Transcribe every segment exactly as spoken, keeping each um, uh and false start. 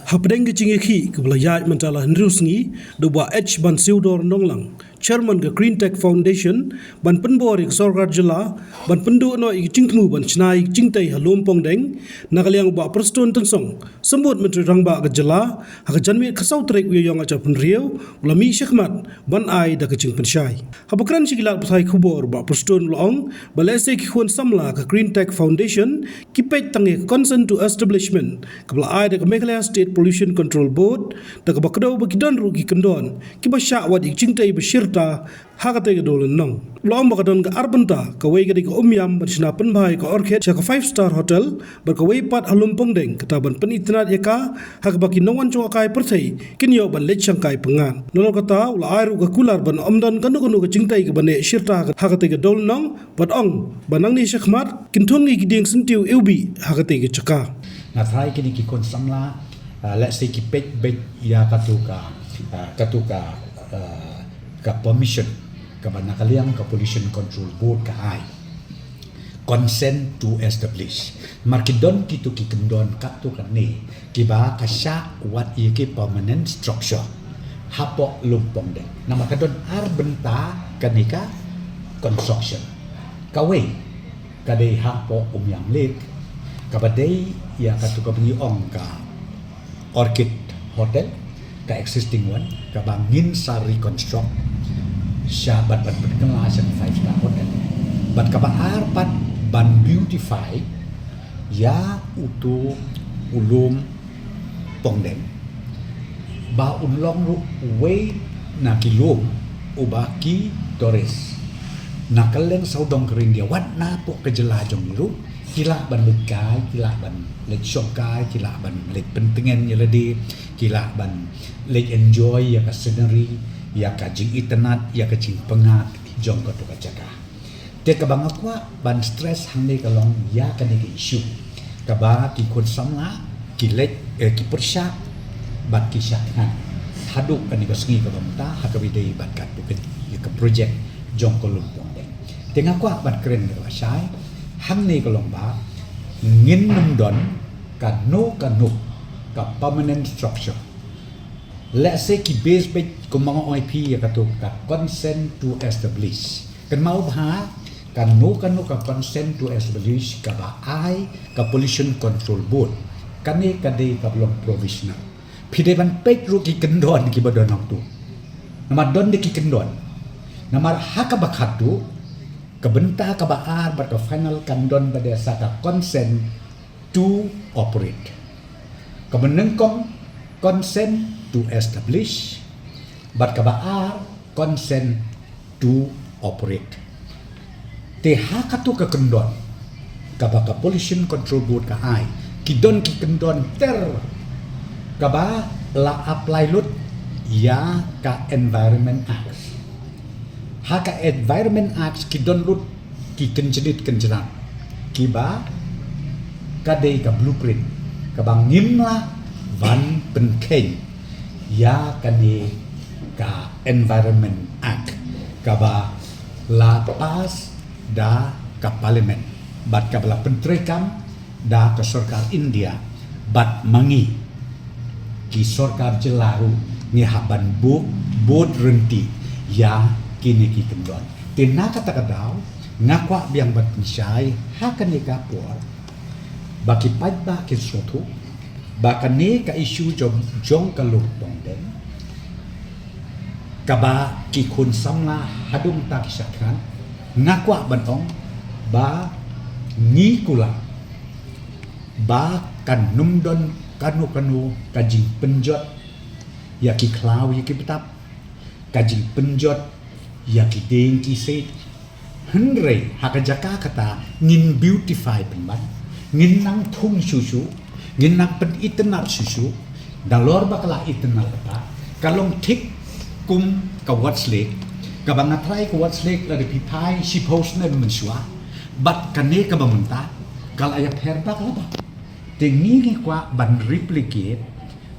Hapdeng ka jingïakhih kaba la ïaid mynta la hynriew sngi da u Bah H Bansiewdor Nonglang, Chairman ka Green Tech Foundation, ban pynbor ïa ka sorkar jylla ban pynduh noh ïa ka jingthmu ban shna ïa ka jingtei ha Lum Pongdeng, na ka liang u Bah Prestone Tynsong, Symbud Myntri Rangbah ka jylla, ha ka janmiet khatsaw tarik u Ïaïong ar hajar arphew hynriew, u la mih shakhmat ban ai da ka jingpynshai. Haba kren sha ki lad pathai khubor, u Bah Prestone u la ong ba lehse ki khun samla ka Green Tech Foundation ki peit tang ïa ka Consent to Establishment kaba la ai da ka Meghalaya State Pollution Control Board, da kaba kdew ba ki don ruh ki kyndon kiba shah wad ïa ka jingtei ba shirta ha katei ka dewlynnong. U la ong ba ka don ka ar bynta, kawei ka dei ka Umiam ban shna pynbha ïa ka Orchid sha ka five star hotel, bad kawei pat ha Lum Pongdeng, kata ban pynitynnad ïa ka ha kaba ki nongwan jngohkai pyrthei kin ïoh ban leit shangkai pyngngad. Nalor kata, u la ai ruh ka kular ban ym don kano kano ka jingtei kaba neh shirta ha katei ka dewlynnong, bad ong ba nangne shakhmat kin thung ïa ki dieng syntiew iwbih ha katei ka jaka. Nga tharai kine ki khun samla, ah, lehse ki peit beit ïa katu ka, ah, katu ka, ah, ka permission kaba na ka liang ka Pollution Control Board ka ai, consent to establish. Namar ki don kito ki kyndon katto katne kiba ka shah wad ïa ki permanent structure hapoh Lum Pongdeng. Namar ka don ar bynta kane ka construction. Kawei ka dei hapoh Umiam Lake, kaba dei ïa katu kaba ngi ong ka Orchid Hotel, ka existing one, kaba ngin sa reconstruct sha bad ban pynkylla sha ka five star hotel. Bad kaba ar pat ban beautify ïa uto u Lum Pongdeng, ba un long ruh uwei na ki lum uba ki tourist na kylleng sawdong ka India, wat na poh ka jylla jong ngi ruh, ki lah ban leit kai, ki lah ban leit shongkai, ki lah ban leit pyntngen ïa lade, ki lah ban leit enjoy ïa ka scenery, ïa ka jingitynnad, ïa ka jingpyngngad jong kato ka jaka. Te kaba nga kwah ban stress hangne ka long ïa kane ka issue kaba ki khun samla ki leit, eh, ki pyrshah bad ki shah thngan haduh kane ka sngi kaba mynta ha kaba ïadei bad kato ka, ïa ka project jong ka Lum Pongdeng. Te nga kwah ban kren kaba shai hangne ka long ba ngin nym don kano kano ka permanent structure. Lehse ki base beit kumba nga ong ïa phi ïa kato ka consent to establish. Kynmaw bha, kano kano ka consent to establish kaba ai ka Pollution Control Board, kane ka dei kaba long provisional. Phi dei ban peit ruh ki kyndon kiba don hangto. Namar don de ki kyndon. Namar ha kaba khatduh, ka bynta kaba ar bad ka final kan don ba dei sa ka consent to operate. Kaba nyngkong, consent to establish, bad kaba ar, consent to operate. Te ha kato ka kyndon kaba ka Pollution Control Board ka ai, ki don ki kyndon ter kaba la apply lut ïa ka Environment Act. Ha ka Environment Act ki don lut ki kynjnit kynjnat kiba ka dei ka blueprint kaba ngim lah ban pynkheiñ ïa kane ka Environment Act kaba la pass da ka Parliament bad kaba la pyntreikam da ka sorkar India bad ma ngi ki sorkar jylla ruh ngi hap ban bud, bud ryntih ïa kine ki kyndon. Te na kata ka daw nga kwah biang ban pynshai ha kane ka por ba ki paidbah kin sngewthuh ba kane ka issue jong, jong ka Lum Pongdeng kaba ki khun samla haduh mynta ki shah thngan, nga kwah ban ong ba ngi kular ba kan nym don kano kano ka jingpynjot ïa ki khlaw ïa ki btap, ka jingpynjot ïa ki dieng ki siej. Hynrei ha ka jaka kata ngin beautify pynban, ngin nang thung shuh shuh, ngin nang pynitynnad shuh shuh. Nalor ba ka la itynnad kata ka long thik kum ka Ward's Lake, kaba nga tharai ka Ward's Lake lada phi phai shiphew snem mynshuwa bad kane kaba mynta ka la ïapher bak laba. Te ngi ngi kwah ban replicate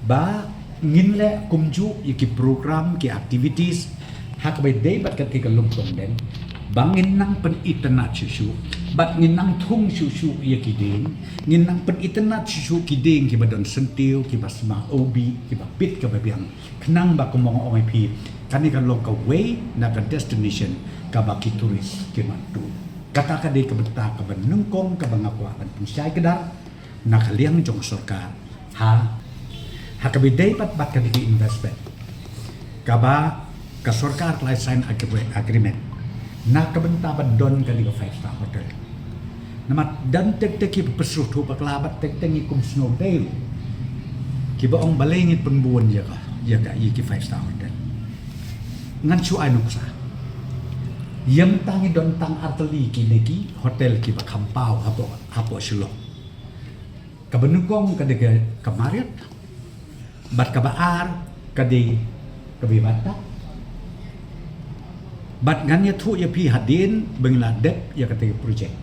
ba ngin leh kumjuh ïa ki program, ki activities ha kaba ïadei bad kata ka Lum Pongdeng ba ngin nang pynitynnad shuh shuh, Bad ngin nang thung shuh shuh ïa ki dieng, ngin nang pynitynnad shuh shuh ki dieng kiba don syntiew, kiba sma obi, kiba pit kaba biang. Khnang ba kumba nga ong ïa phi, kane kan long kawei na ka destination kaba ki tourist ki wan tu. Kata ka dei ka bynta kaba nyngkong kaba nga kwah ban pynshai kdar na ka liang jong ka sorkar. Ha, ha kaba ïadei bad, bad kane ka investment, kaba ka sorkar ka la sign agre-, agreement na ka bynta ban don kane ka five star hotel. Namar don tek tek kiba pyrshah thuh bakla bad tek tek ngi kum sngewdei ruh, kiba ong balei ngin pynbun ïa ka, ïa ka, ïa ki five star hotel. Ngan shu ai nuksa. Ïa mynta ngi don tang artylli kine ki hotel kiba kham paw hapoh, hapoh Shillong. Kaba nyngkong ka dei ka, ka Marriott. Bad kaba ar ka dei ka Vivanta. Bad ngan ïathuh ïa phi hadien ba ngi la dep ïa kata ka project.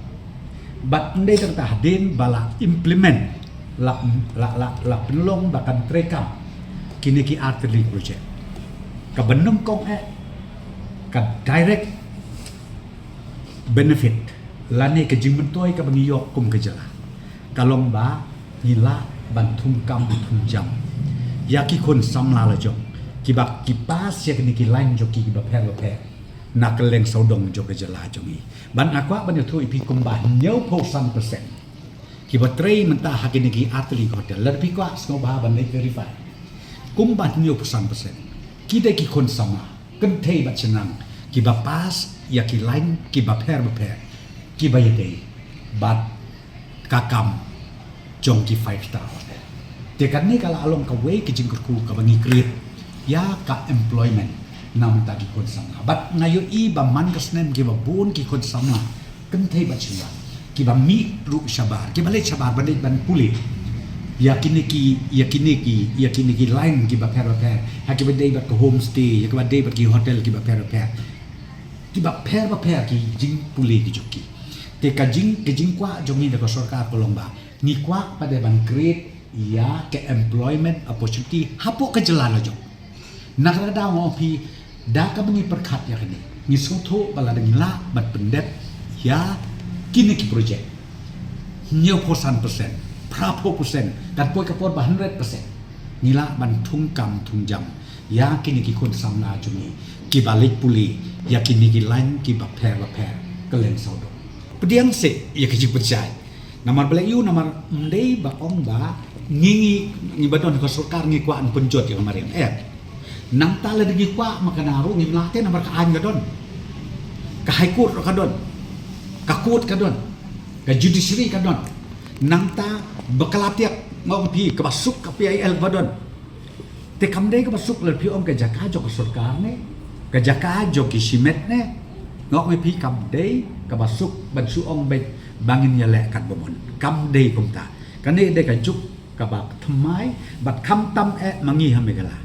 Bad ym dei tang kata, hadien ba la implement, la, la, la, la pynlong ba kan treikam kine ki artylli project. Kaba nyngkong eh, ka direct benefit lane ka jingmyntoi kaba ngi ïoh kum ka jylla ka long ba ngi lah ban thungkam thungjam ïa ki khun samla la jong kiba ki pass ïa kine ki line jong ki kiba pher ba pher na kylleng sawdong jong ka jylla jong ngi. Bad nga kwah ban ïathuh ïa phi, kumba hynñiewphew san percent kiba trei mynta ha kine ki artylli hotel, lada phi kwah sngewbha ban leit verify, kumba hynñiewphew san percent ki dei ki khun samla kynthei bad shynrang kiba pass ïa ki line kiba pher ba pher, kiba ïadei bad ka kam jong ki five star hotel. Te kane ka la long kawei ka jingkyrkhu kaba ngi create ïa ka employment na bynta ki khun samla. Bad nga ïohi ba man ka snem kiba bun ki khun samla kynthei bad shynrang kiba mih ruh shabar, kiba leit shabar ban leit ban pule ïa kine ki, ïa kine ki, ïa kine ki line kiba pher ba pher, ha kiba dei bad ka homestay, ha kiba dei bad ki hotel kiba pher ba pher, kiba pher ba pher ki jingpule ki jong ki. Te ka jing, ka jingkwah jong ngi da ka sorkar ka long ba ngi kwah pat de ban create ïa ka employment opportunity hapoh ka jylla la jong. Na kata ka daw nga ong phi, da kaba ngi pyrkhat ïa kane, ngi sngewthuh ba lada ngi lah ban pyndep ïa kine ki project, hynñiewphew san percent, phraphew percent, kan poi ka por ba hundred percent, ngi lah ban thungkam thungjam ïa kine ki khun samla jong ngi kiba leit pule ïa kine ki line kiba pher ba pher kylleng sawdong. Pdiang seh ïa ka jingpynshai. Namar balei? Ïa namar ym dei ba ong ba ngi, ngi, ngi ba don ka sorkar ngi kwah ban pynjot ïa ka mariang. Eh. Nangta lada ngi kwah ma kane ruh ngim lah te, namar ka aiñ ka don. Ka High Court ruh ka don. Ka court ka don. Ka judiciary ka don. Nangta ba ka la tiak, nga ong phi, kaba suk ka P I L ba don. Te kam dei kaba suk lada phi ong ka jaka jong ka sorkar ne, ka jaka jong ki shimet ne. Nga ong ïa phi, kam dei kaba suk ban shu ong beit ba ngin ïaleh katba mon. Kam dei kumta. Kane dei ka juk kaba thymmai, bad khamtam eh ma ngi ha Meghalaya,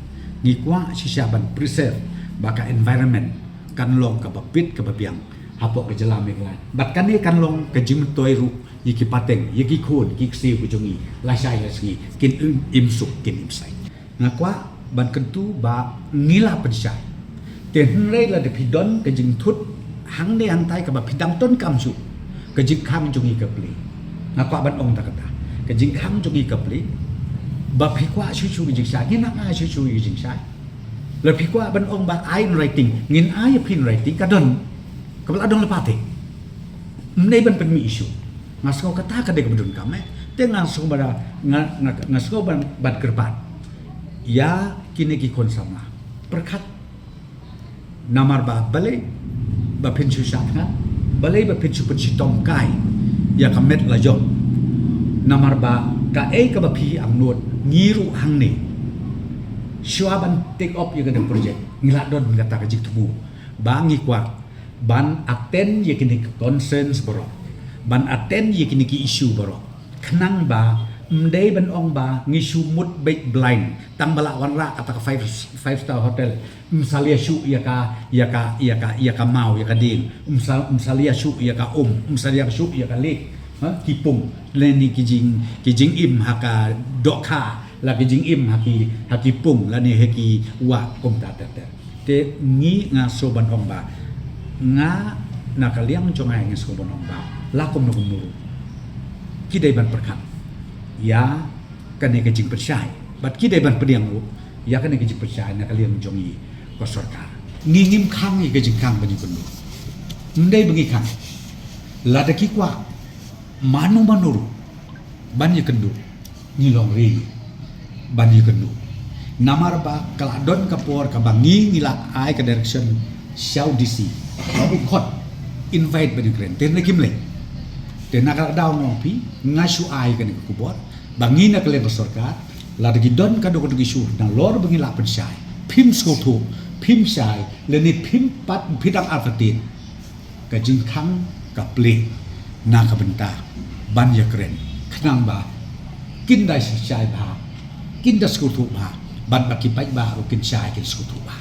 ngi kwah shisha ban preserve ba ka environment kan long kaba pit kaba biang hapoh ka jylla Meghalaya. Bad kane kan long ka jingmyntoi ruh ïa ki pateng, ïa ki khun ki ksiew ka jong ngi lashai lasngi, kin im, im suk, kin im saiñ. Nga kwah ban kyntu ba ngi la pynshai. Te hynrei lada phi don ka jingthut hangne hangtai kaba phi dang donkam shuh, ka jingkhang jong ngi ka plie. Nga kwah ban ong da kata, ka jingkhang jong ngi ka plie. Ba phi kwah shuh shuh ka jingshai, ngin ai shuh shuh ka jingshai. Lada phi kwah ban ong ba ai in writing, ngin ai ïa phi in writing, ka don. Kaba la don lypa te. Ym dei ban pynmih issue. Nga sngew kata ka dei kaba donkam eh. Te nga sngew ba da, nga, nga, nga sngew ban, ban kyrpad ïa kine ki khun samla. Pyrkhat. Namar ba balei ba phin shu shah thngan, balei ba phin shu pynshitom kai ïa ka met la jong. Namar ba kaei kaba phi angnud, ngi ruh hangne, shuwa ban take up ïa kane ka project, ngi la don kata ka jingthmu ba ngi kwah ban attend ïa kine ki concerns baroh, ban attend ïa kine ki issue baroh. Khnang ba ym dei ban ong ba ngi shu mut beit blind, tang ba la wanrah kata ka five, five star hotel, ym salia shuh ïa ka, ïa ka, ïa ka, ïa ka maw, ïa ka dieng, ym sa, ym salia shuh ïa ka um, ym salia shuh ïa ka lake, ha, ki pung, lane ki jing, ki jingim ha ka dohkha, la ki jingim ha ki, ha ki pung, lane ha ki wah, kumta ter ter. Te ngi, nga sngew ban ong ba, nga na ka liang jong nga ngi sngew ban ong ba La kumno kumno ruh, ki dei ban pyrkhat ïa kane ka jingpynshai, bad ki dei ban pdiang ruh ïa kane ka jingpynshai na ka liang jong i ka sorkar. Ngi ngim khang ïa ka jingkhang ban ïakynduh. Ym dei ba ngi khang. Lada ki kwah mano mano ruh ban ïakynduh, ngi long ready ban ïakynduh. Namar ba ka la don ka por kaba ngi, ngi la ai ka direction sha u D C ba u khot invite ban ïakren, te hynrei kim leit. Te na kata ka daw nga ong phi, nga shu ai kane ka khubor ba ngi na ka liang ka sorkar, lada ki don kano kano ka issue nalor ba ngi lah pynshai, phim sngewthuh, phim shai, lane phim pat, phi dang artatien. Ka jingkhang ka plie na ka bynta ban ïakren, khnang ba kin da shai bha, kin da sngewthuh bha, bad ba ki paidbah ruh kin shai, kin sngewthuh bha.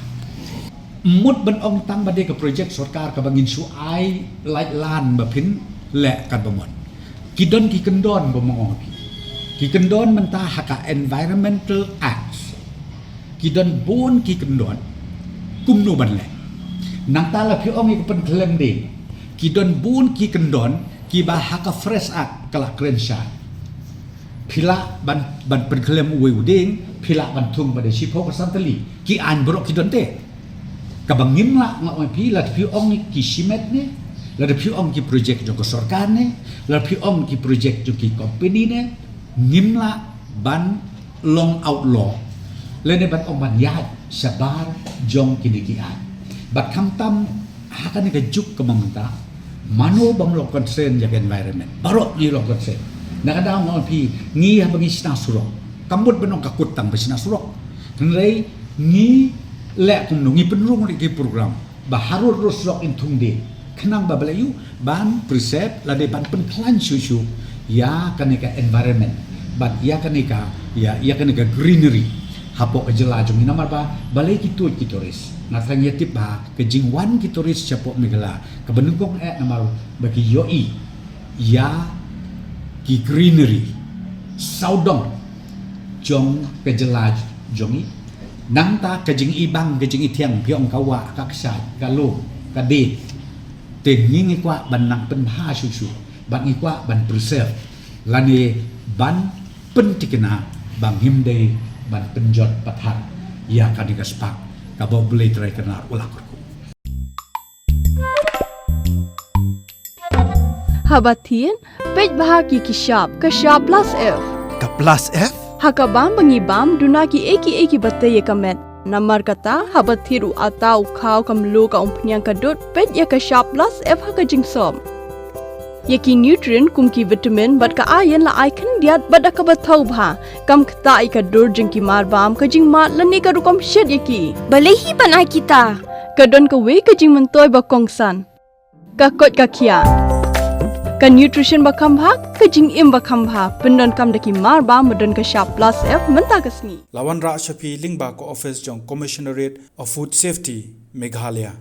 Mut ban ong tang ba dei ka projek sorkar kaba ngin shu ai lait lan ba phin leh katba mon. Ki don ki kyndon ba ma ong phi. Ki kyndon mynta ha ka Environmental Act. Ki don bun ki kyndon kumno ban leh. Nangta la phi ong ïa ka pynkhlem dieng, ki don bun ki kyndon kiba ha ka Fresh Act ka la kren shai. Phi lah ban, ban pynkhlem uwei u dieng, phi lah ban thung ba dei shiphew ka san tylli. Ki aiñ baroh ki don te. Kaba ngim lah, nga ong ïa phi, lada phi ong ki shimet ne, lada phi ong ki projek jong ka sorkar ne, lada phi ong ki projek jong ki company ne, ngim lah ban long outlaw, lane ban ong ban ïaid shabar jong kine ki aiñ. Bad khamtam ha kane ka juk kaba mynta, mano bym long concern ïa ka environment? Baroh ngi long concern. Na ka daw nga ong phi, ngi haba ngi shna surok, kam mut ban ong ka kut tang ba shna surok. Hynrei ngi leh kumno, ngi pynrung ïa ki program ba harud rud surok in thung dieng, khnang ba balei, ïoh ban preserve lane ban pynkhlaiñ shuh shuh ïa kane ka environment, bad ïa kane ka, ïa, ïa kane ka greenery hapoh ka jylla jong ngi. Namar ba balei ki tuid ki tourist? Nga thrang ïa tip ba ka jingwan ki tourist shapoh Meghalaya kaba nyngkong eh namar ba ki ïohi ïa ki greenery sawdong jong ka jylla jong ngi. Nangta ka jingibang, ka jingithiang, phi ong ka wah, ka kshaid, ka lum, ka dieng. Te ngi ngi kwah ban nang pynbha shuh shuh, ban, ngi kwah ban preserve lane ban pynthikna ba ngim dei ban pynjot pathar ïa kane ka spah kaba U Blei Trai Kynrad u la kyrkhu. Haba thied, peit bha ki ki shap, ka shap plus F. Ka plus F? Ha ka bam ba ngi bam, duna kiei kiei kiba tei ïa ka met. Namar kata, haba thied u atta, u khaw, ka mluh, ka umphniang, ka dud, peit ïa ka shap plus F ha ka jingsop. Ïa ki nutrient kum ki vitamin bad ka iron la ai khyndiat bad da kaba thaw bha. Kam ktah ïa ka dur jong ki marbam, ka jingmad lane ka rukom shet ïa ki. Balei hi ban ai kita? Ka don kawei ka jingmyntoi ba kongsan. Ka koit ka khiah. Ka nutrition ba kham bha, ka jingim ba kham bha. Pyndonkam da ki marbam ba don ka shap plus F mynta ka sngi. La wanrah sha phi lyngba ka office jong Commissionerate of Food Safety, Meghalaya.